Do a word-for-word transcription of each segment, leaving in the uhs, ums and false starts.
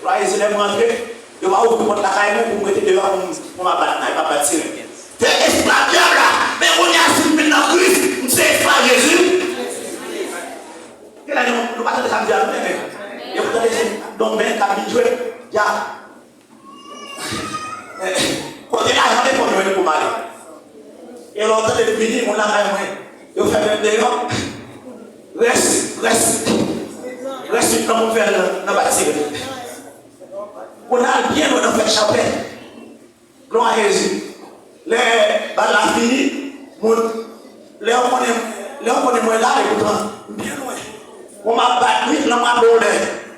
Lwa Jezi, lè m rantre, yo pa ouvri pòt lakay mwen pou m rete deyò pou m, pou m ap bat nan, m ap bat siren. Se esklav dyab la. Men kounye a, si m vin nan Kris, m se esklav Jezi. Genlè nou, nou pa tande sa m di a, nou, men, men. Yo tande se Donmen k ap vin jwe dyab. Kote lajan depo nou jwenn pou m ale? E lè w tande m vini, moun lakay mwen, yo fè m deyò. Rès, rès, rès uit lan pou m fè nan, nan bat siren. Pou n al byen lwen nan fè chapèl. Glwa a Jezi. Lè bal la fini, moun, lè yo konnen, lè yo konnen mwen la, epoutan, m byen lwen. Bon, m ap bat uit lan, m ap wole.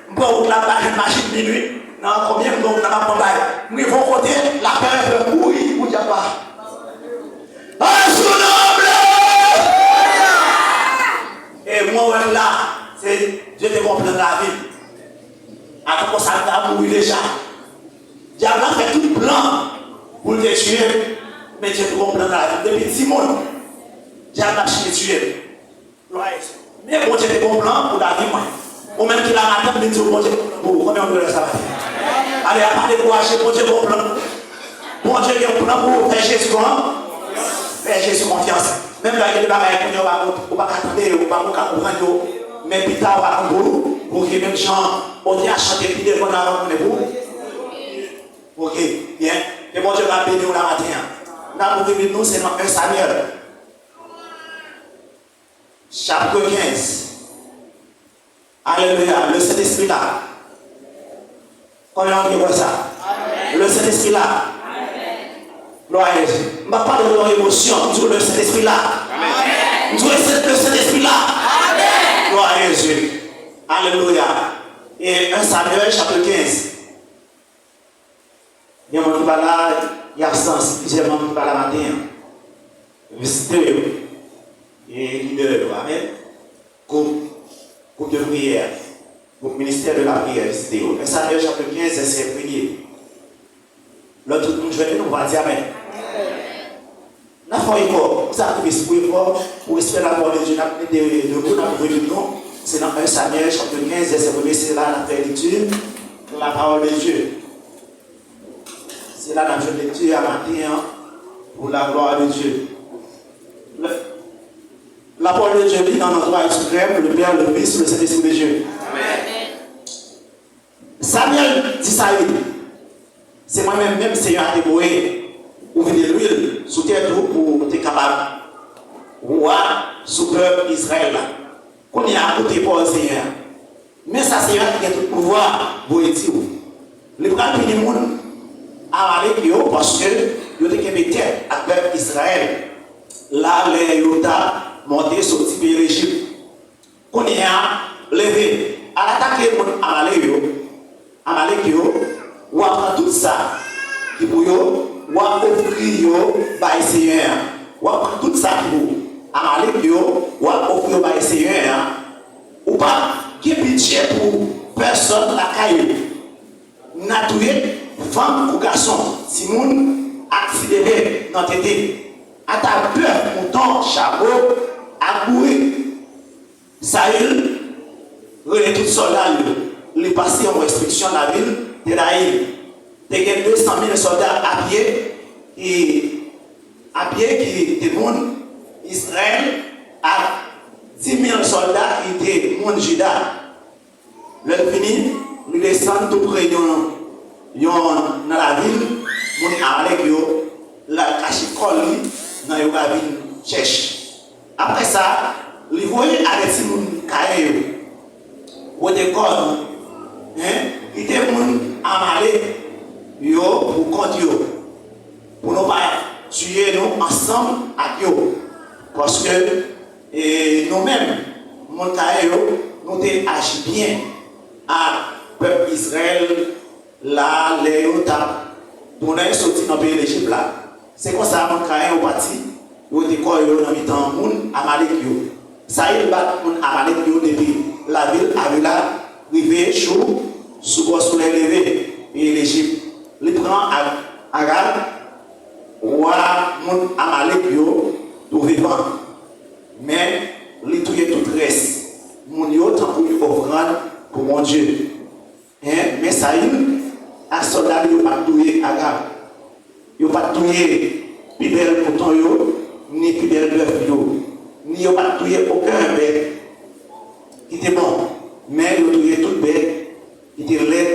M pran wout la, m pa jwenn machin, minui. Nan konbyen m gen wout la, m ap pran bay. M rive yon kote, lapè fè kouri pou dyab la. Ansanble! E mwen wè m la, se Dye te gon plan nan lavi m. Avan konsa, m ta mouri deja. Dyab la fè tout plan pou l te tiye m, men Dye te gon plan nan lavi m. Depi timoun, dyab la ap chèche tiye m. Glwa a Dye. Men Bondye te gon plan pou lavi mwen. Ou menm ki la maten, m vin di w Bondye gon plan pou ou. Konbyen moun kwè sa maten? Ale, a pa dekouraje, Bondye gon plan. Bondye gen yon plan pou ou. Fè Jezi kon-, fè Jezi konfyans. Menm lè gen de bagay kounye a ou pa, ou pa ka tande yo, ou pa ka konprann yo, men pita ou pa konn pou ou. Oke, menm jan O T A chante pi devan nan avan konnen pou ou. Oke, byen. Ke Bondye va beni w la maten an. N ap ouvri Bib nou, se nan en Samyèl. Chapitre kenz. Alelouya. Le Sentespri la. Konbyen moun ki kwè sa? Le Sentespri la. Glwa a Jezi. M pa pale de yon emosyon. M di w le Sentespri la. M di w le Sentespri la. Glwa a Jezi. Alelouya. E en Samyèl chapitre kenz. Gen moun ki pa la, y absan, se plizyè manm ki pa la maten an. Vizitè yo. E lidè yo, amèn. Gwoup, gwoup de priyè, gwoup ministè de la priyè, vizitè yo. En Samyèl chapitre kenz, vèsè premye. Lè tout moun jwenn li, nou va di amèn. N ap fè yon efò. Pou sa, pou espri efò, pou respè la parole de Dieu, n ap mete debou, n ap ouvri Bib nou. Se nan en Samyèl, chapitre kenz, vèsè premye, se la n ap fè lekti la parole de Dieu. Se la n ap jwenn lekti a maten an, pour la gloire de Dieu. Le, la parole de Dieu dit dans notre Roi suprême, le Père, le Fils, le Saint-Esprit de Dieu. Amen. Samyèl di Sayil, se mwen menm menm Senyè a te voye pou vide lwil sou tèt ou pou ou te kapab wa sou pèp Izrayèl la. Kounye a, koute pawòl Senyè a. Men sa Senyè a ki gen tout pouvwa voye di w. Li pral pini moun Amalek yo paske yo te kenbe tèt ak pèp Izrayèl la lè yo t ap monte soti peyi Lejip. Kounye a, leve, al atake moun Amalek yo, Amalek yo, w a pran tout sa ki pou yo, w a ofri yo bay Senyè a. W a pran tout sa ki pou Amalek yo, w a ofri yo bay Senyè a. Ou p ap gen pitye pou pèsòn lakay yo. N a touye fanm kou gason, timoun ak ti bebe nan tete, ata bèf, mouton, chapo ak bourik. Sayil rele tout sòlda l yo. Li pase yon enspeksyon lavil Tedayim. Te gen de san mil sòlda a pye ki, a pye ki te moun Izrayèl ak dis mil sòlda ki te moun Jida. Lè l fini, li desann tou pre yon, yon nan lavil moun Amalek yo, l al kache kò li nan yon ravin chèch. Apre sa, li voye avèti moun Kayen yo, rete kò nou, en, kite moun Amalek yo pou kont yo, pou nou pa tiye nou ansanm ak yo, paske, e, nou menm, moun Kayen yo, nou te aji byen ak pèp Izrayèl la lè yo t ap tounen soti nan peyi Lejip la. Se konsa, moun Kayen yo pati, yo rete kò yo nan mitan moun Amalek yo. Sayil bat moun Amalek yo depi lavil Avila rive Chou, sou bò solèy leve, peyi Lejip. Li pran Ag-, Agag, wa moun Amalek yo, tou vivan. Men, li touye tout rès moun yo tankou yon ofrann pou Bondye. En, men Sayil, ak sòlda li yo pa t touye Agag. Yo pa t touye pi bèl mouton yo, ni pi bèl bèf yo, ni yo pa t touye okenn bèt ki te bon, men yo touye tout bèt ki te lèd,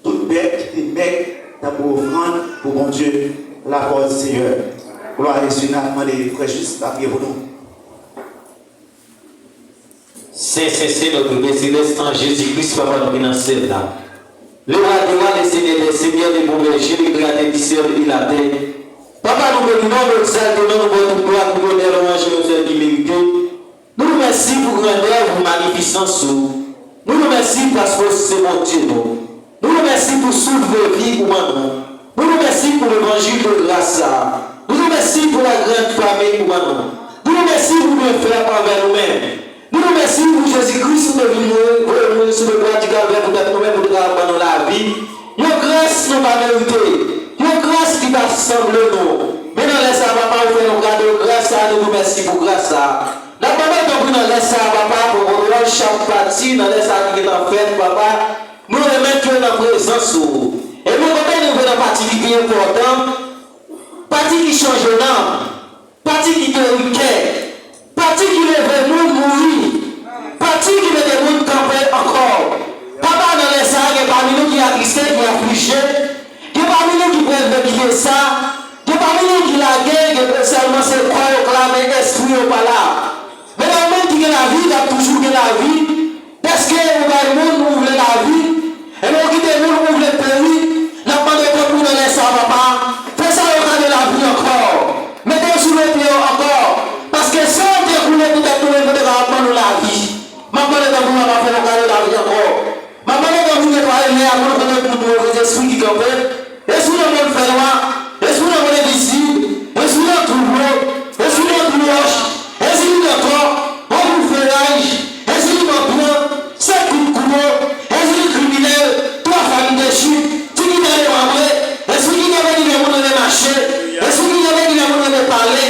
tout bèt ki te mèg, tankou ofrann pou Bondye, la parole du Seigneur. Glwa a Jezi, n ap mande frè Jis la priye pou nou. Sen, sen, sen, notre Père Céleste, an Jezi Kris, Papa nou ki nan syèl la. Le roi des rois, le seigneur des seigneurs, le bon berger, le créateur du ciel et la terre. Papa, nou beni non, nou egzalte non, nou ba w tout glwa, tout onè, lwanj e lònè ki merite. Nou di w mèsi pou grandè, pou manifisans ou. Nou di w mèsi paske w se Bondye nou. Nou di w mèsi pou souf de vi ou ban nou. Nou di w mèsi pou levanjil de gras sa a. Nou di w mèsi pou la grande famille ou ban nou. Nou di w mèsi pou byenfè anvè nou menm. Nou di w mèsi pou Jezi Kris ou te vin mouri, voye mouri sou le bwa di Kalvè poutèt nou menm, pou te kapab ban nou lavi. Yon gras nou pa merite. Yon gras ki pa sanble nou. Men nan lè sa a, Papa, ou fè nou kado gras sa a, nou di w mèsi pou gras sa a. N ap mande w tanpri nan lè sa a, Papa, pran kontwòl chak pati nan lè sa a ki gentan fèt, Papa. Nou remèt yo nan prezans ou. E men kote nou rive nan pati ki pi enpòtan, pati ki chanje nanm, pati ki geri kè, pati ki leve moun mouri, pati ki mete moun kanpe ankò. Papa, nan lè sa a, gen pami nou ki atriste, ki aflije, gen pami nou ki prèske kite sa, gen pami nou ki lage, gen sèlman se kò yo k la, men espri yo pa la. Men lè w menm ki gen lavi, w ap toujou gen lavi. Dèske ou bay moun ou vle lavi, ebyen ou kite moun ou vle peri, n ap mande w tanpri nan lè sa a, Papa, fè sa yo gade lavi ankò. Mete yo sou le pye yo ankò. Paske san te koule poutèt nou menm pou te kapab ban nou lavi. M ap mande tanpri, Papa, fè nou gade lavi ankò. M ap mande tanpri netwaye lè a pou nou konnen tout move espri ki kanpe. Espri nan mòn fènwa, espri nan mòn envizib, espri nan twou dlo, espri nan twou wòch, espri nan tò, nan twou feraj, espri manpyan, sèt kout kouto, espri kriminèl, twa fanm dechit, fi ki tande manbre, espri ki kanpe ki fè moun renmen mache, espri ki kanpe ki fè moun renmen pale,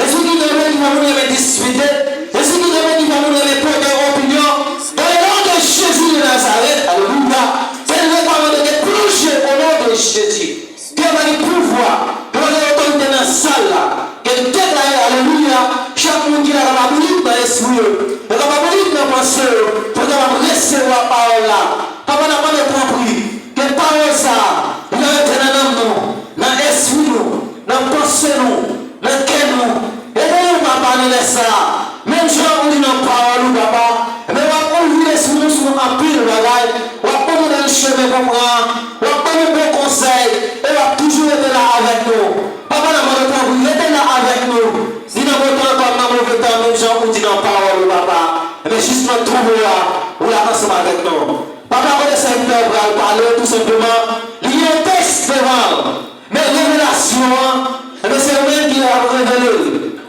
espri ki kanpe ki fè moun renmen diskite, espri ki kanpe ki fè moun renmen pote opinyon. Dans le nom de Jésus de Nazareth, alelouya, ke nou pa mande ke plonje au nom de Jésus. Ke yo pa gen pouvwa, yo pa gen otorite nan sal la. Ke deklare, alelouya, chak moun ki la kapab lib nan espri yo. Yo kapab lib nan panse yo. Pou yo kapab resevwa pawòl la. Papa, n ap mande w tanpri, ke pawòl sa a, li rete nan nanm nou, nan espri nou, nan panse nou, nan kè nou. Ede nou, Papa, nan lè sa a. Menm jan ou di nan pawòl ou, Papa, men w ap ouvri lespri nou sou anpil bagay. W ap montre nou chemen pou pran. W ap ban nou bon konsèy. E w ap toujou rete la avèk nou. Papa, n ap mande w tanpri, rete la avèk nou. Ni nan bon tan kòm nan move tan, menm jan ou di nan pawòl ou, Papa. Ebyen, jis nan twoubo a, ou la ansanm avèk nou. Papa, kote sèvitè w pral pale, tou senpleman, li gen yon tèks devan l. Men revelasyon an, ebyen, se ou menm ki ap revele l.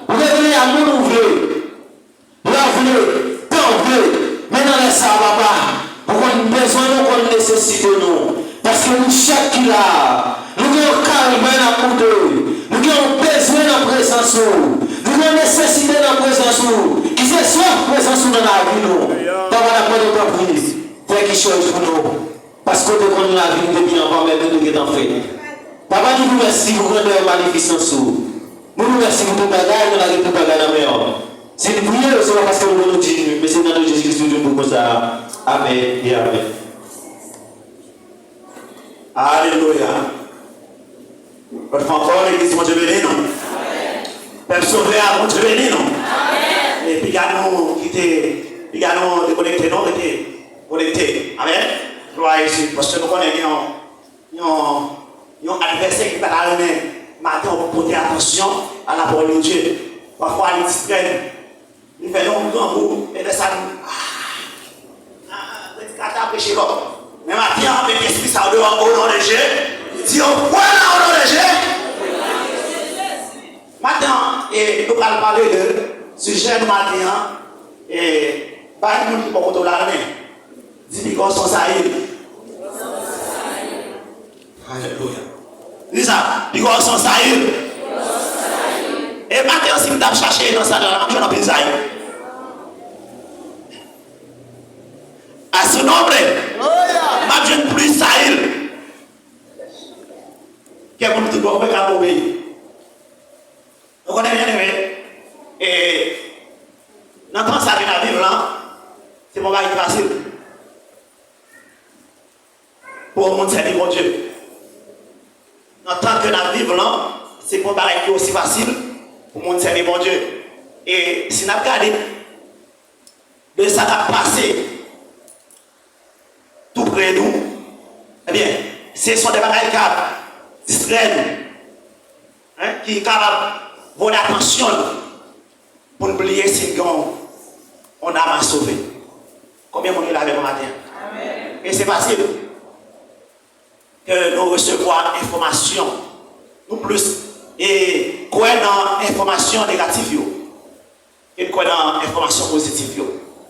Ou revele a moun ou vle. Lè w vle, tan w vle. Men nan lè sa a, Papa, ou konn bezwen nou, ou konn nesesite nou. Paske nou chak ki la a, nou gen yon kalvè n ap moute. Nou gen yon bezwen nan prezans ou. Nou gen yon nesesite nan prezans ou. Ki se swaf prezans ou nan lavi nou. Papa, n ap mande w tanpri, fè kichòy pou nou. Paske w te konn lavi n depi anvan menm nou te gentan fèt. Papa, nou di w mèsi pou grandè manifestans ou. Nou di w mèsi pou tout bagay, nou lage tout bagay nan men w. Si n priye, se pa paske nou konn ou di n, men se nan non Jezi Kris nou di w pou konsa. Amèn e amèn. Alelouya. Lòt fwa ankò, legliz, Bondye beni nou. Pèp sove a, Bondye beni nou. E piga nou kite, piga nou dekonekte, non, rete konekte. Amèn. Glwa a Jezi. Paske nou konnen gen yon, yon, yon advèsè ki pa ta renmen maten w pote atansyon a la parole de Dieu. Pafwa, li distrè nou. Li fè nou grangou, e lè sa nou, ah, ah, predikatè a preche lòt. Men maten an, met espri sa yo deyò, o non de Je. Di yo, fwè la, o non de Je. Maten an, e, nou pral pale de sijè nou maten an, e, bay moun ki bò kote w la, men. Di, piga w se yon Sayil. Alelouya. Di sa, piga w se yon Sayil. E maten an, si m t ap chache nan sal la, m ap jwenn anpil Sayil. A su nombre. M ap jwenn plis Sayil obeyi. Nou konnen, byeneme, e nan tan sa ke n ap viv lan, se pa yon bagay ki fasil pou yon moun sèvi Bondye. Nan tan ke n ap viv lan, se pa yon bagay ki osi fasil pou moun sèvi Bondye. E si n ap gade de sa k ap pase tou pre nou, ebyen, se son de bagay k ap distrè nou, en, ki kapab vòlè atansyon nou pou n bliye si n gen yon nanm a sove. Konbyen moun ki la avè mwen maten an? E se fasil ke nou resevwa enfòmasyon. Nou plis e kwè nan enfòmasyon negatif yo ke n kwè nan enfòmasyon pozitif yo.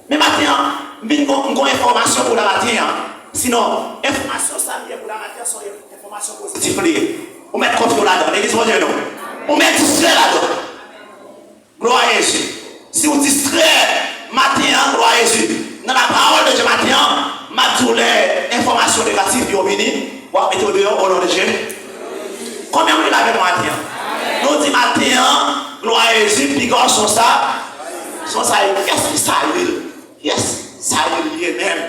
Men maten an, m vin gon, m gon enfòmasyon pou la maten an. Sinon, enfòmasyon sa m gen pou la maten an, se yon enfòmasyon pozitif li ye. Ou mèt konfye w ladan l. Legliz Bondye nou. Ou mèt distrè ladan l. Glwa a Jezi. Si w distrè maten an, glwa a Jezi. Nan la parole de Dieu maten an, m ap di w lè enfòmasyon negatif yo vini, w ap mete yo deyò o non de Jezi. Konbyen moun ki la avè mwen maten an? Nou di maten an, glwa a Jezi, piga w se yon sa, se yon Sayil. Kiyès ki Sayil? Kiyès Sayil ye menm?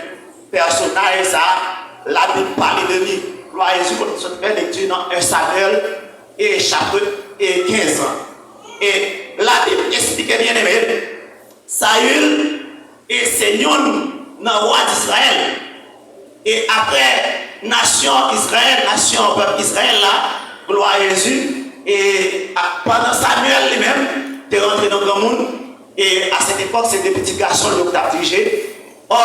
Pèsonaj sa, Labib pale de li. Glwa a Jezi, kote sot fè lekti nan en Samyèl, e chapit, e kenz lan. E Labib esplike, byeneme, Sayil, e se yonn nan wa Dizrayèl. E apre nasyon Izrayèl, nasyon pèp Izrayèl la, glwa a Jezi, e a, pandan Samyèl li menm te rantre nan granmoun, e a sèt epòk, se de pitit gason l yo ki t ap dirije. Ò,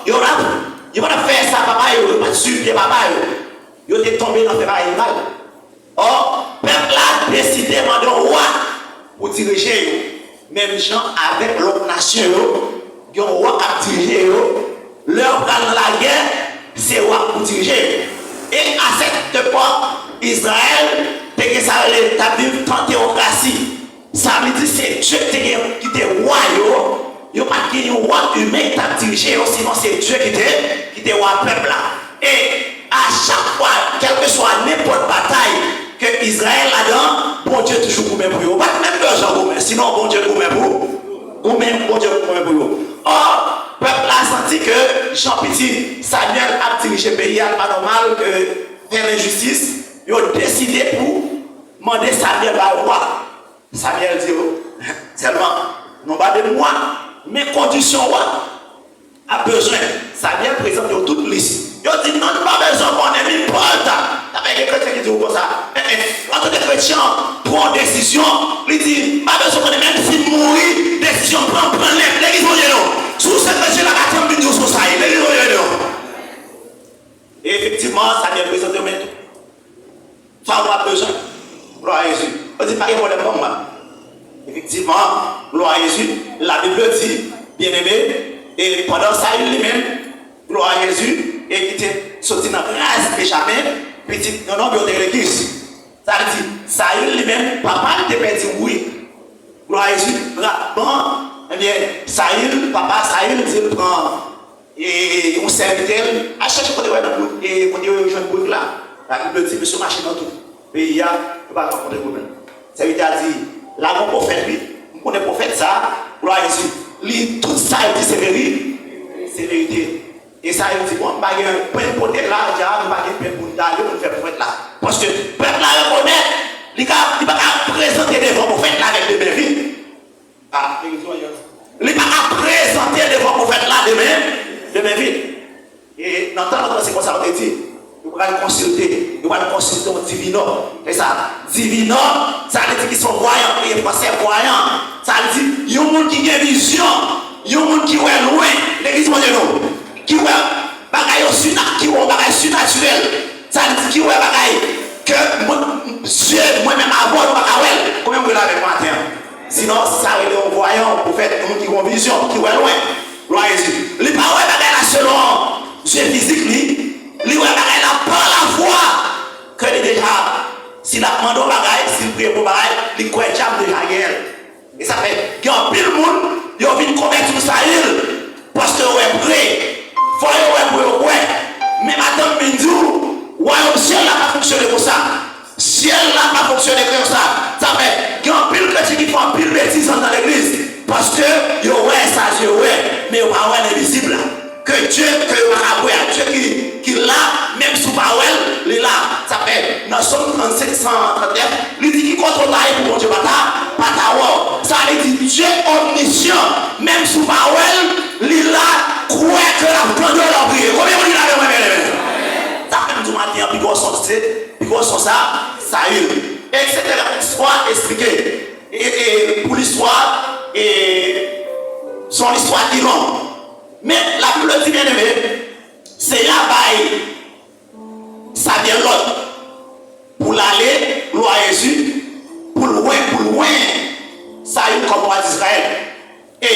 yo pa t, yo pa t ap fè sa papa yo, yo pa t suiv pye papa yo. Yo te tonbe nan fè bagay mal. Ò, pèp la deside mande yon wa pou dirije yo. Menm jan avèk lòt nasyon yo, gen yon wa k ap dirije yo. Lè yo pral nan lagè, se wa k pou dirije yo. E a sèt epòk, Izrayèl te gen sa yo rele, t ap viv tan teyokrasi. Sa vle di se Dye ki te gen, ki te wa yo. Yo pa t gen yon wa imen ki t ap dirije yo, sinon se Dye ki te, ki te wa pèp la. E a chak fwa, kèlkeswa nenpòt batay ke Izrayèl ladan, Bondye toujou goumen pou yo. Ou pa t menm bezwen goumen, sinon Bondye goumen pou ou. Goumen, Bondye goumen pou yo. Ò, pèp la santi ke jan pitit Samyèl ap dirije peyi a, l pa nòmal ke fè lenjistis, yo deside pou mande Samyèl ba yo wa. Samyèl di yo, sèlman, nou ba de mwa, men kondisyon wa ap bezwen. Samyèl prezante yo tout lis. Yo di, non, nou pa bezwen konnen, menm Pòl ta. Ta fè gen kretyen ki di w konsa. En, en, antanke kretyen, pran yon desizyon, li di, m pa bezwen konnen, menm si m mouri, desizyon m pran, m pran nèt. Legliz Bondye nou. Si w se kretyen la, pa janm vin di w se yon Sayil. Legliz Bondye nou. E efektivman, Samyèl prezante yo, men sa w ap bezwen. Glwa a Jezi. Yo di, pa gen pwoblèm, ban m la. Efektivman, glwa a Jezi, Labib di, byeneme, e pandan Sayil li menm, glwa a Jezi, e ki te soti nan ras Benjamen, pitit yon nonm yo te rele Kis. Sa vle di, Sayil li menm, papa l te pèdi wout. Glwa a Jezi, rapman, ebyen, Sayil, papa Sayil di l pran e yon sèvitè l, al chèche kote yo wè nan bouk, e kote yo jwenn bouk la. Labib di, mesye mache nan tout peyi a, yo pa rankontre pwoblèm. Sèvitè a di, la gen yon pwofèt, wi. M konnen pwofèt sa a, glwa a Jezi. Li, tout sa l di se veri, se verite. E Sayil di, bon, m pa gen pen pou te la, dja, nou pa gen pen pou n ta ale, pou n fè pwofèt la. Paske pèp la rekonèt, li ka, li pa ka prezante devan pwofèt la avèk de men vid. A, li pa ka prezante devan pwofèt la de men, de men vid. E nan tan lontan, se konsa yo te di, yo pral konsilte, yo pral konsilte yon divinò. Se sa, divinò, sa vle di ki se yon vwayan, e fransè vwayan. Sa vle di, yon moun ki gen vizyon, yon moun ki wè lwen, legliz Bondye nou, ki wè bagay yo sina-, ki wè yon bagay sinatirèl. Sa vle di ki wè bagay ke mwen, zye mwen menm avè w, nou pa ka wè l. Konbyen moun ki la avè m maten an? Sinon, sa rele yon vwayan, yon pwofèt, yon moun ki gen yon vizyon, ki wè lwen. Glwa a Jezi. Li pa wè bagay la selon zye fizik li, li wè bagay la pa lafwa. Ke li deja, si l ap mande yon bagay, si l priye pou yon bagay, li kwè dja m deja genyen l. E sa fè, gen anpil moun, yo vin konvèti sou Sayil, paske yo wè pre. Fò yo wè pou yo kwè. Men maten m vin di w, wayòm syèl la pa fonksyone konsa. Syèl la pa fonksyone de kreyon sa. Sa fè, gen anpil kretyen ki fè anpil betiz anndan legliz. Paske yo wè sa je wè, men yo pa wè lenvizib la. Ke Dye, ke yo pa ka wè a, Dye ki, ki la, menm si w pa wè l, li la. Sa fè, nan Sòm trannsenk, san trannèf, li di ki kote w ta ye pou Bondye pa ta, pa ta wè w. Sa li di, Dye omnisyan, menm si w pa wè l, li la, kwè ke l ap tande w lè w priye. Konbyen moun ki la avè mwen, byeneme? Sa fè m di w maten an, pi gwo son se, pi gwo son sa, Sayil. Eksetera. Istwa esplike. E, e, pou listwa, e, se yon listwa ki long. Men, Labib di, byeneme, Seyè a bay Samyèl lòd pou l ale, glwa a Jezi, pou l wè, pou l wè Sayil kòm wa Dizrayèl. E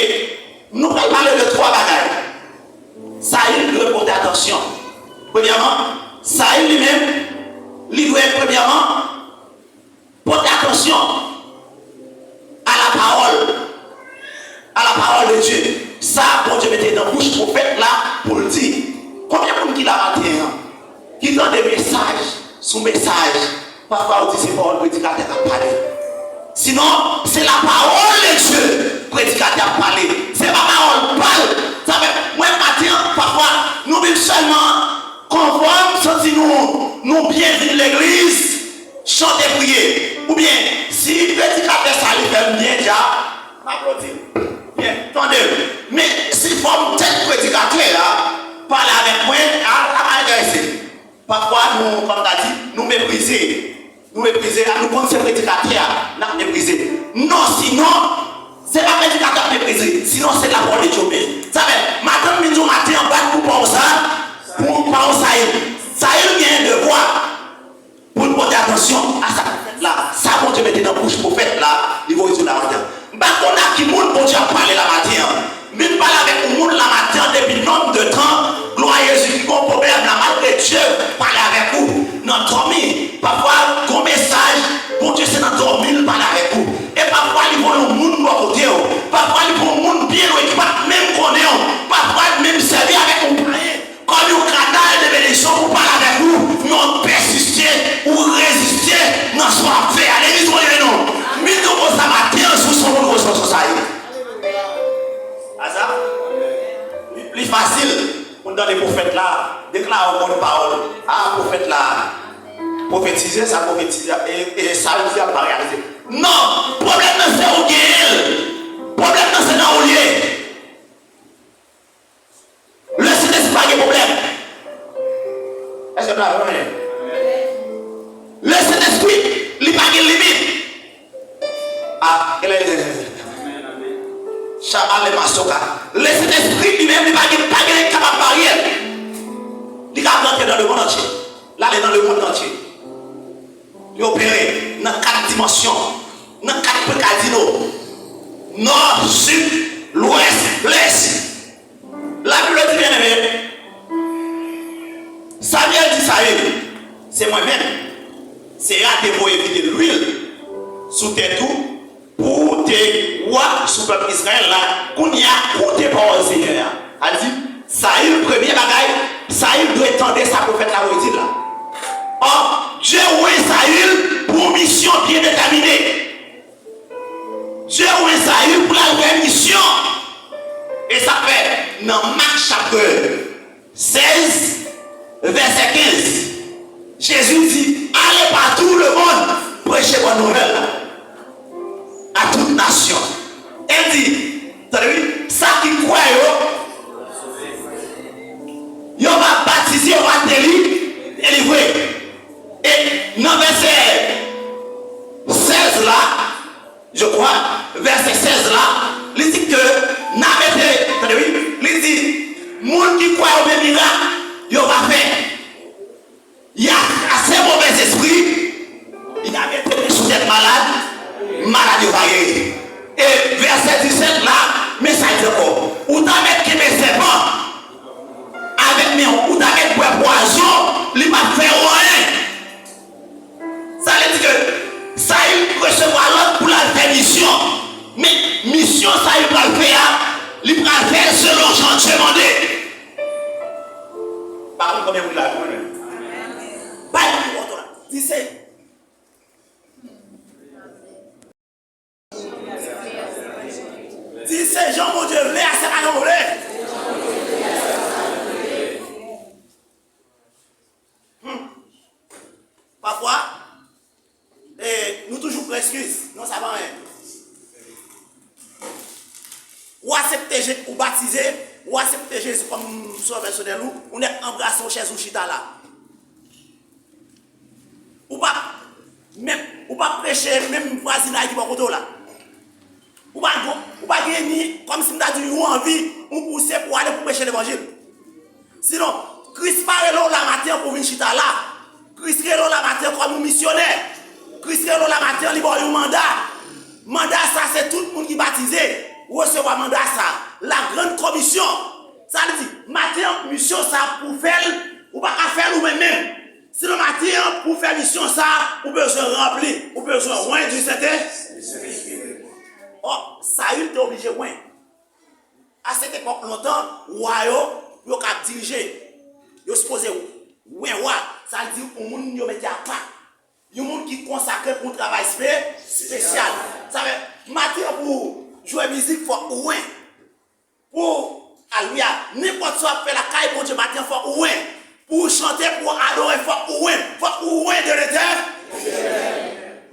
nou pral pale de twa bagay. Sayil dwe pote atansyon. Premyèman, Sayil li menm, li dwe, premyèman, pote atansyon à la parole, à la parole de Dieu. Sa Bondye mete nan bouch pwofèt la pou l di. Konbyen moun ki la maten an, ki tande mesaj sou mesaj, pafwa ou di se pawòl predikatè k ap pale. Sinon, se la parole de Dieu, predikatè ap pale. Se pa pawòl pa l. Sa fè, mwen maten an, pafwa, nou vin sèlman konfòm, santi nou, nou byen vin legliz, chante, priye. Oubyen, si predikatè sa li fè m byen dja, m aplodi l. Byen, tande l. Men, si fò m tèt predikatè a pale avèk mwen, a, la pa enterese. Pafwa, nou, kòm ta di, nou meprize. Nou meprize, a, nou konn se predikatè a, n ap meprize. Non, sinon, se pa predikatè ap meprize. Sinon, se lapawòl de Dye. Sa fè, madanm vin di w maten an, bat pou pa w sa, pou pa w Sayil. Sayil gen devwa pou l pote atansyon a sa k ap fèt la. Sa Bondye mete nan bouch pwofèt la, li voye sou la maten an. M pa konn a ki moun Bondye ap pale la maten an. M vin pale avèk yon moun la maten an depi nonm de tan, glwa a Jezi, ki gon pwoblèm la, malgre Dye pale avèk ou nan dòmi. Pafwa, gon mesaj, Bondye se nan dòmi l pale avèk ou. E pafwa, li voye yon moun bò kote w. Pafwa, li voye yon moun byen lwen ki pa t menm konnen w. Pafwa, li menm sèvi avèk yon payen kòm yon kanal de benediksyon pou pale avèk ou, men w pèsiste, ou reziste nan sa w ap fè a. Legliz, Bondye beni w. Vin di w konsa maten an, si w se yon moun resevwa sa ye. Asa, li pli fasil pou n tande pwofèt la deklare yon bon pawòl. A, pwofèt la pwofetize, sa pwofetize, e, e sa l di a pa reyalize. Non, pwoblèm nan se ou genyen l. Pwoblèm nan se nan ou l ye. Lesentespri pa gen pwoblèm. Èske nou la vrèman? Lesentespri, li pa gen limit. A, elè, Shabale Masoka. Lesentespri li menm, li pa gen, pa gen kapab baryè. Li ka rantre nan lemonn antye. L ale nan lemonn antye. Li opere nan kat dimansyon, nan kat prekadino, nò, sid, lwès, lès. Labib di, byeneme, Samyèl di Sayil, se mwen menm. Seyè a te voye vide lwil sou tèt ou pou w te wa sou pèp Izrayèl la. Kounye a, koute pawòl Senyè a. A di, Sayil, premye bagay, Sayil dwe tande sa pwofèt la voye di l la. Ò, Dye wè Sayil pou yon misyon byen detèmine. Dye wè Sayil pou l al fè misyon. E sa fè, nan Mak chapit sèz, vèsè kenz, Jezi di, allez par tout le monde, prêchez bonne nouvelle à toute nation. E di, tande wi, sa ki kwè yo, yo va batize, yo va deli-, delivre. E nan vèsè sèz la, je crois, vèsè sèz la, li di ke n a mete, tande wi, li di, moun ki kwè yo gen mirak, yo va fè. Y a chase move espri, y a mete men sou tèt malad, eskiz. Non, sa pa anyen. Ou aksepte Je-, ou batize, ou aksepte Jezi kòm sovè pèsonèl ou, ou nèk anbrase yon chèz ou chita la. Ou pa menm, ou pa preche menm vwazinay ki bò kote w la. Ou pa, ou pa gen ni, kòmsi m ta di, yon anvi, yon pouse pou w ale pou preche levanjil. Sinon, Kris pa rele w la maten an pou w vin chita la. Kris rele w la maten an kòm yon misyonè. Kris rele w la maten an, li ba w yon manda. Manda sa, se tout moun ki batize resevwa manda sa. La grande commission. Sa vle di, maten an, misyon sa pou w fè l, ou pa ka fè l ou menm menm. Sinon, maten an, pou w fè misyon sa, ou bezwen ranpli, ou bezwen wen di Sentespri. Ò, Sayil te oblije wen. A sèt epòk lontan, wa yo, pou yo ka dirije, yo sipoze wen wa, sa vle di yon moun yo mete apa, yon moun ki konsakre pou yon travay espe-, espesyal. Sa fè, maten an pou w jwe mizik, fòk ou wen. Pou, alelouya, nenpòt sa w ap fè lakay Bondye maten an, fòk ou wen. Pou w chante, pou w adore, fòk ou wen. Fòk ou wen de Letènèl.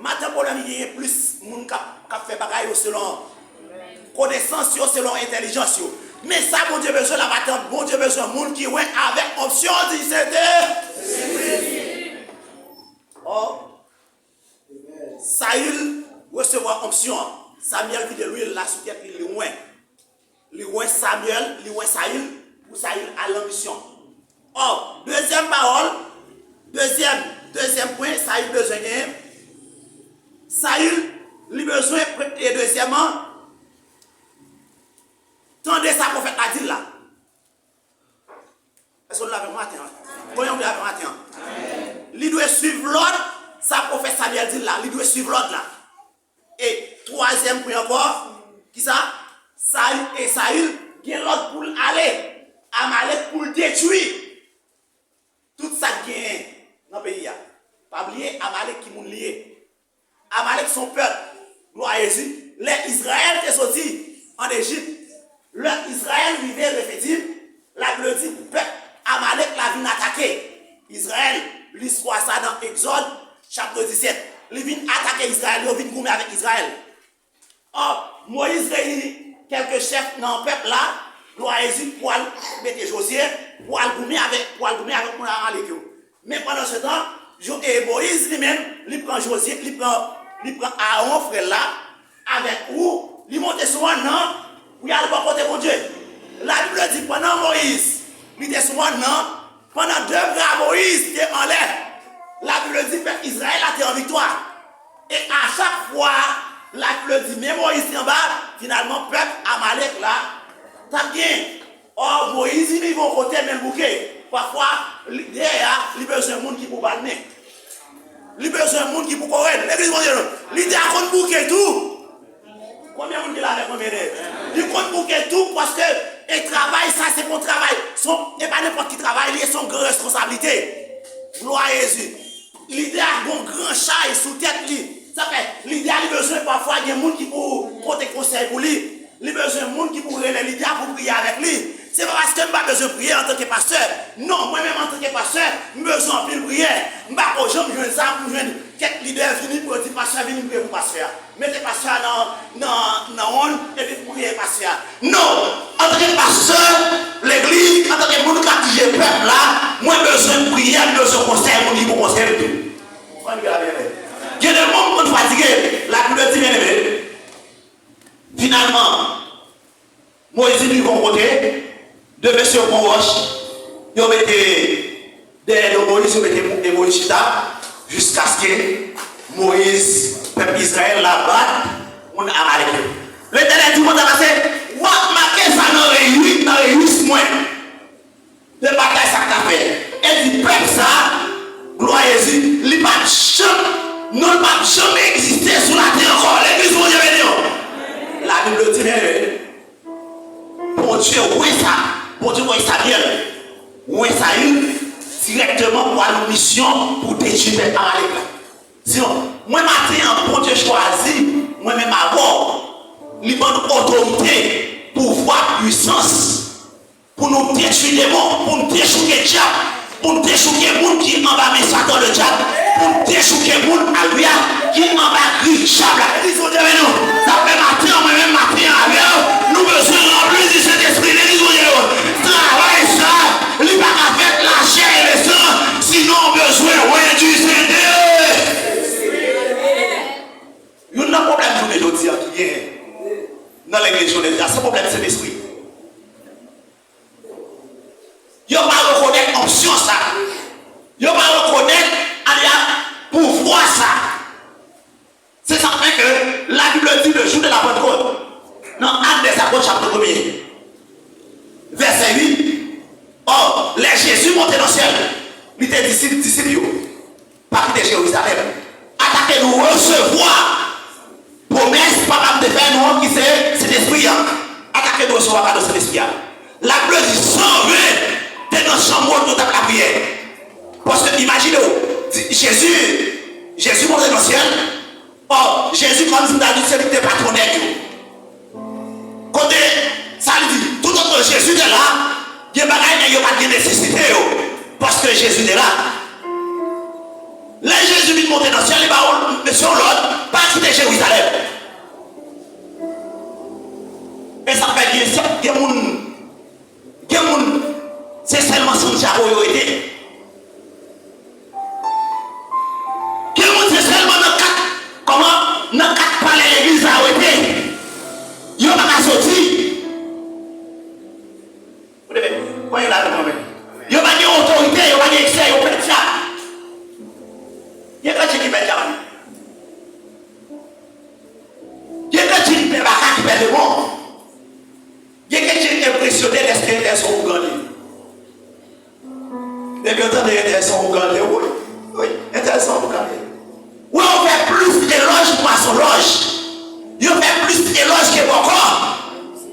Maten an, pwoblèm li genyen plis moun k ap, k ap fè bagay yo selon konesans yo, selon entèlijans yo. Men sa Bondye bezwen la maten an, Bondye bezwen moun ki wen avèk onksyon, di Sentespri. Ò, Sayil resevwa onksyon an. Samyèl vide lwil la sou tèt li, li wen. Li wen Samyèl, li wen Sayil, pou Sayil al nan misyon. Ò, dezyèm pawòl, dezyèm, dezyèm pwen Sayil bezwen genyen. Sayil, li bezwen pre-, e dezyèmman, tande sa pwofèt la di l la. Èske nou la avè m maten an? Konbyen moun la avè m maten an? Li dwe swiv lòd sa pwofèt Samyèl di l la. Li dwe swiv lòd la. E twazyèm pwen ankò, kisa? Sayil, e Sayil gen lòd pou l ale Amalek pou l detwi tout sa k genyen nan peyi a. Pa bliye, Amalek ki moun li ye. Amalek se yon pèp. Glwa a Jezi. Lè Izrayèl te soti ann Ejip, lè Izrayèl rive Refidim, Labib di pèp Amalek la vin atake Izrayèl. Li istwa sa nan Egzòd, chapit disèt. Li vin atake Izrayèl, yo vin goumen avèk Izrayèl. Ò, Moyiz reyini kèlke chèf nan pèp la, glwa a Jezi, pou al mete Jozye, pou al goumen avèk, pou al goumen avèk moun Amalek yo. Men pandan se tan, Jo-, e Moyiz li menm, li pran Jozye, li pran, li pran Aawon, frè l la, avèk ou, li monte sou wàn nan, pou y al bò kote Bondye. Labib di, pandan Moyiz, li te sou wàn nan, pandan de bra Moyiz te anlè, Labib di, pèp Izrayèl la te an viktwa. E a chak fwa, Labib di, men Moyiz te anba, finalman, pèp Amalek la t ap gen. Ò, Moyiz vin rive yon kote, men l bouke. Pafwa, lidè a, li bezwen moun ki pou ba l men. Li bezwen moun ki pou kore l. Legliz Bondye, lidè a konn bouke tou. Konbyen moun ki la avèk mwen, menè? Li konn bouke tou, paske e travay sa, se yon travay. Se yon, e pa nenpòt ki travay li ye, se yon gran responsablite. Glwa a Jezi. Lidè a gen yon gran chay sou tèt li. Sa fè, lidè a li bezwen pafwa gen moun ki pou pote konsèy pou li. Li bezwen moun ki pou rele lidè a pou priye avèk li. Se pa paske m pa bezwen priye antanke pastè. Non, mwen menm antanke pastè, m bezwen anpil priyè. M pa ko janm jwenn sa pou m jwenn kèk lidè vini pou yo di, "Pastè, vini priye pou pastè a." Mete pastè a nan, nan, nan wonn, epi priye pastè a. Non! Antanke pastè legliz, antanke moun k ap dirije pèp la, mwen bezwen priyè, m bezwen konsèy moun ki pou konsèy m tou. Ann gen la, byeneme. Gen de moun konn fatige, Labib di, byeneme. Finalman, Moyiz vin rive yon kote, de mesye yo pran wòch, yo mete dèyè do Moyiz, yo mete Mo-, e Moyiz chita, jiskaske Moyiz, pèp Izrayèl la bat moun Amalek yo. Letènèl di konsa, pase, w ap make sa nan reyi-, nan reyis mwen. De batay sa k ta fè. E di pèp sa, glwa a Jezi, li pa t janm, non, li pa t janm egziste sou latè ankò. Legliz Bondye beni w. Labib di, men, Bondye wè sa, Bondye wè Samyèl, wè Sayil dirèkteman pou al yon misyon pou detwi pèp Amalek la. Sinon, mwen maten an, Bondye chwazi mwen menm avè w. Li ban n otorite, pouvwa, pwisans. Pou nou detwi demon, pou n dechouke dyab, pou n dechouke moun ki anba men Satan Ledyab, pou n dechouke moun, alelouya, Ki anba gri dyab la. Legliz Bondye beni w. Sa fè maten an, mwen menm maten an avè w, nou bezwen ranpli di Sentespri. Legliz Bondye beni w. Travay sa, li pa ka fèt lachè e lesan, sinon w bezwen wen di Sentespri. Youn nan pwoblèm jounen jodi a ki genyen nan legliz jodi a, se pwoblèm Sentespri. Yo pa rekonèt onksyon sa. Yo pa rekonèt, alya, pouvwa sa. Se sa k fè ke Labib di le jour de la Pentecôte, nan Actes des Apôtres, chapitre premier, vèsè uit, or, lè Jezi monte nan syèl, li te di disip, disip yo, pa kite Jerizalèm. Atake nou resevwa pwomès Papa m te fè nou an, ki se Sentespri a. Atake nou resevwa kado Sentespri a. Labib di san ven te nan chanm wòt yo t ap lapriyè. Paske imajine w, di- Jezi, Jezi monte nan syèl, or, Jezi kòm si m ta di se li ki te patwon nèg yo. Kote sa li di, tout otan Jezi te la, gen bagay nèg yo pa t gen nesesite yo, paske Jezi te la. Lè Jezi vin monte nan syèl, li ba yo, mesye, yon lòd, pa kite Jerizalèm. E sa fè gen, gen moun, gen moun, se sèlman Santiago yo rete. Gen moun se sèlman nan kat, kòman, nan kat palè legliz la yo rete. Yo pa ka soti. Ou te konyen la, nou konprann. Yo pa gen otorite, yo pa gen eksè, yo pè dyab. Gen kretyen ki pè dyab. Gen kretyen ki pè baka, ki pè demon. Gen kretyen ki enpresyone lèske entèresan ougan li. Depi yo tande entèresan ougan li, wi, wi, entèresan ougan li. Wi, yo fè plis elòj pou masonlòj. Yo fè plis elòj ke bòkò.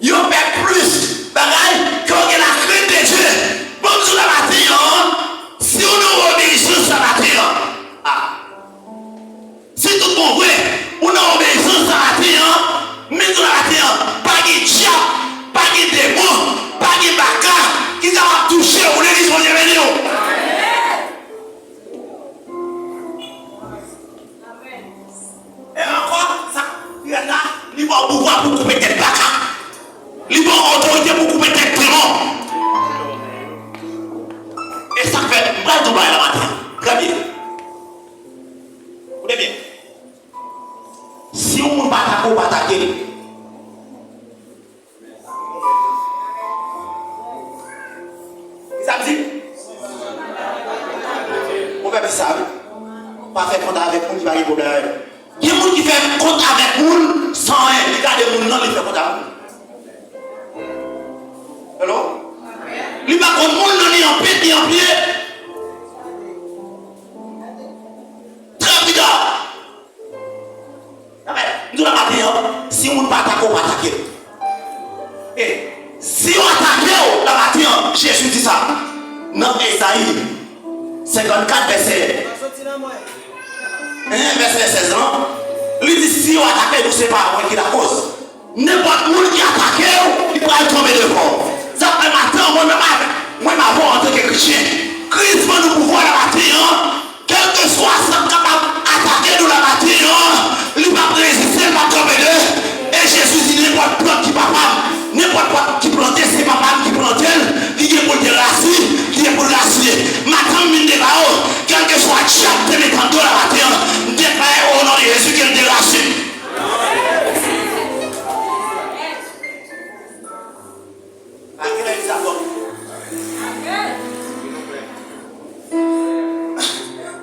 Yo fè plis bagay ke yo gen lakrent de Dye. Bon, m di w la maten an, si w nan obeyisans la maten an, a, si tout bon vre, ou nan obeyisans la maten an, men nou la maten an, pa gen dyab, pa gen demon, pa gen baka ki kapab touche w, legliz Bondye beni w. E ankò, sa ki rèd la, li ba w pouvwa pou koupe tèt baka. Li ba w otorite pou koupe tèt demon. E sa k fè, m pral di w bagay la maten an. Trè byen. Koute byen. Si yon moun pa atake w, pa atake l. Ki sa m di? Pwovèb di sa, wi. Pa fè kont avèk moun ki pa gen pwoblèm avè l. Gen moun ki fè kont avèk moun san anyen. Li gade moun nan, li fè kont avèk moun. Hello? Li pa konn moun nan, ni an pit, ni an pye. Trè pida. Amèn. M di w la maten an, si moun pa atake w, pa atake l. E si yo atake w la maten an, Jezi di sa nan Ezayi senkannkat, vèsè, en, vèsè sèz lan, li di, si yo atake nou, se pa mwen ki lakoz. Nenpòt moun ki atake w, li pral tonbe devan w. Sa fè maten an, mwen menm avè, mwen m avè w antanke kretyen. Kris ban nou pouvwa la maten an. Kèlkeswa sa k kapab atake nou la maten an, li p ap reziste, l p ap kanpe de. E Jezi di, nenpòt plant ki pa pa m, nenpòt plant ki plante, se Papa m ki plante l, li gen pou l gen rasin, li gen pou l rasinen. Maten an, m vin deklare w, kèlkeswa dyab te met anndan w la maten an, m deklare w o non de Jezi ke l derasinen. A ki lè li sa fò?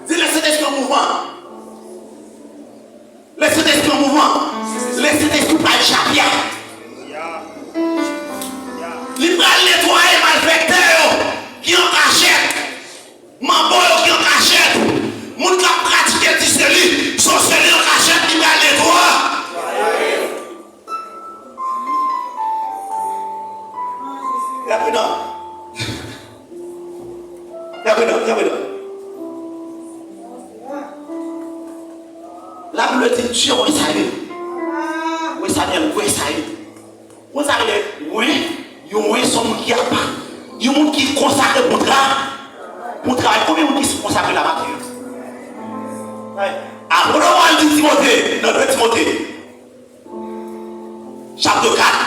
Di, Lesentespri an mouvman. Lesentespri an mouvman. Lesentespri pa japya. Li pral netwaye malfektè yo ki an kachèt. Manbo yo ki an kachèt, moun k ap pratike ti seli, sòseli an kachèt, li pral netwaye. Trè pridan. Trè pridan, trè pridan. Labib di, Dye wè sa ye. Wè sa ye, wè sa ye. Moun sa rele wen, yon wen se yon moun ki apa, yon moun ki konsakre pou tra-, pou travay. Konbyen moun ki konsakre la maten an? Apre w al di Timote, nan de Timote, chapit kat,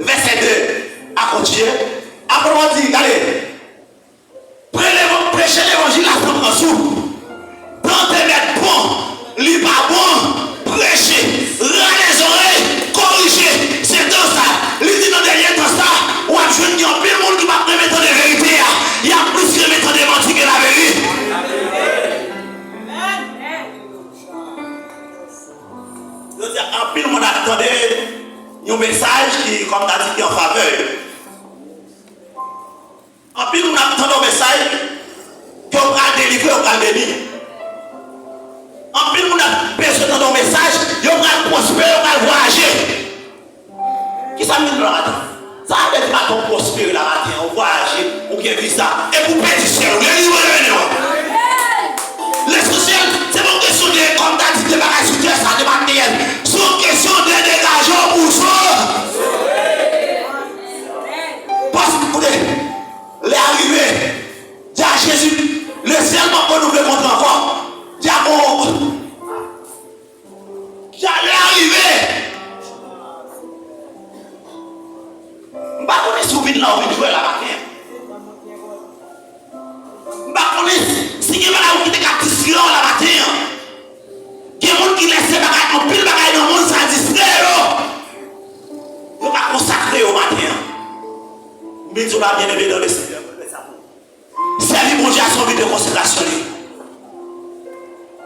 vèsè de a kontinye, apre w di, gade, pre levan-, preche levanjil la san pran souf. Tande mèt bon, li pa bon, preche, rale zòrèy, korije. Se tan sa, li di nan dènye tan sa, w ap jwenn gen anpil moun ki p ap renmen tande verite a, y ap plis renmen tande manti ke laverite. Jodi a, anpil moun ap tande yon mesaj ki, kòm ta di, ki an favè yo. Anpil moun ap tande yon mesaj ke w pral delivre, w pral beni. Anpil moun ap bezwen tande yon mesaj, yo pral pwospere, yo pral vwayaje. Kisa m vin di la maten? Sa a vle di maten w pwospere la maten an, ou vwayaje, ou gen viza, epi w pèdi syèl ou, delivre nan men w. Lesansyèl, se pa yon kesyon de, kòm ta di, de bagay sou tè sa, de materyèl. Se yon kesyon de degaje w pou w sove. Paske, koute, lè a rive, di a Jezi, lesyèl p ap renouvle kontra ankò. Di a, bon, Jalè a rive. M pa konnen si w vin la, w vin jwe la maten an. M pa konnen si, si gen bagay ou kite k ap distrè w la maten an. Gen moun ki lèse bagay, anpil bagay nan mond sa distrè yo. Yo pa konsakre yo maten an. M vin di w la, byeneme nan le Senyè, mwen fè sa pou ou. Sèvi Bondye a se yon vi de konsakrasyon li ye.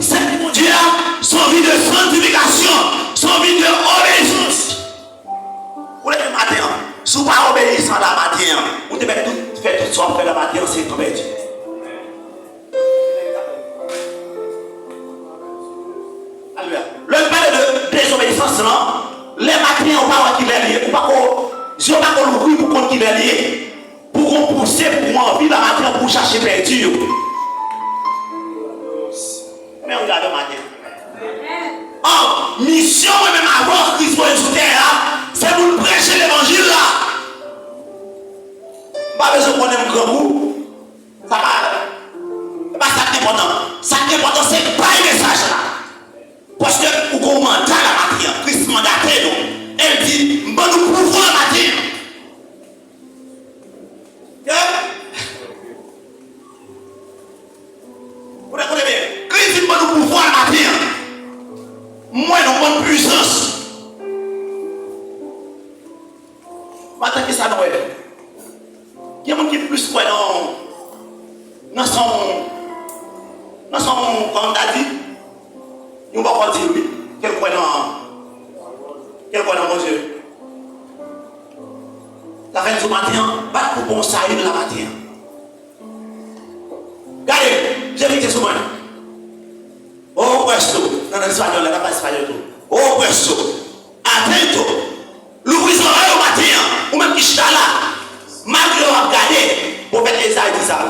Sèvi Bondye a se yon vi de santifikasyon, se yon vi de obeyisans. Ou leve maten an, si w pa obeyisan la maten an, ou te mèt tout fè tout sa w ap fè la maten an, se tan pèdi. Alelouya. Lè n pale de dezobeyisans lan, lè maten an ou pa wè kilè li ye, ou pa ko, je w pa ko louvri pou konn kilè li ye. Pou gon pouse, pou gon anvi la maten an pou chache pèdi yo. Men ou gade maten an. An, misyon mwen menm avè w Kris voye m sou tè a, se pou n preche levanjil la. M pa bezwen konnen m grangou. Sa pa, se pa sa k enpòtan. Sa k enpòtan, se bay mesaj la. Paske ou gon manda la maten an. Kris mandate nou. E l di, m ban nou pouvwa maten an. Koute, koute byen. Kris di, m ban nou pouvwa maten an. Mwen, nou ban pwisans. Maten, kisa nou wè? Gen moun ki plis kwè nan, nan sa w, nan sa w, kòman m ta di, yon bòkò di wi, ke l kwè nan, ke l kwè nan Bondye. Sa fè n di w maten an, bat pou bon Sayil la maten an. Gade, je mete sou mwen. Oh, presto. Nan, nan espanyòl la, nan espanyòl tou. Oh, presto. Atento. Louvri zòrèy ou maten an. Ou menm ki chita la. Malgre w ap gade, pwofèt Ezayi di sa.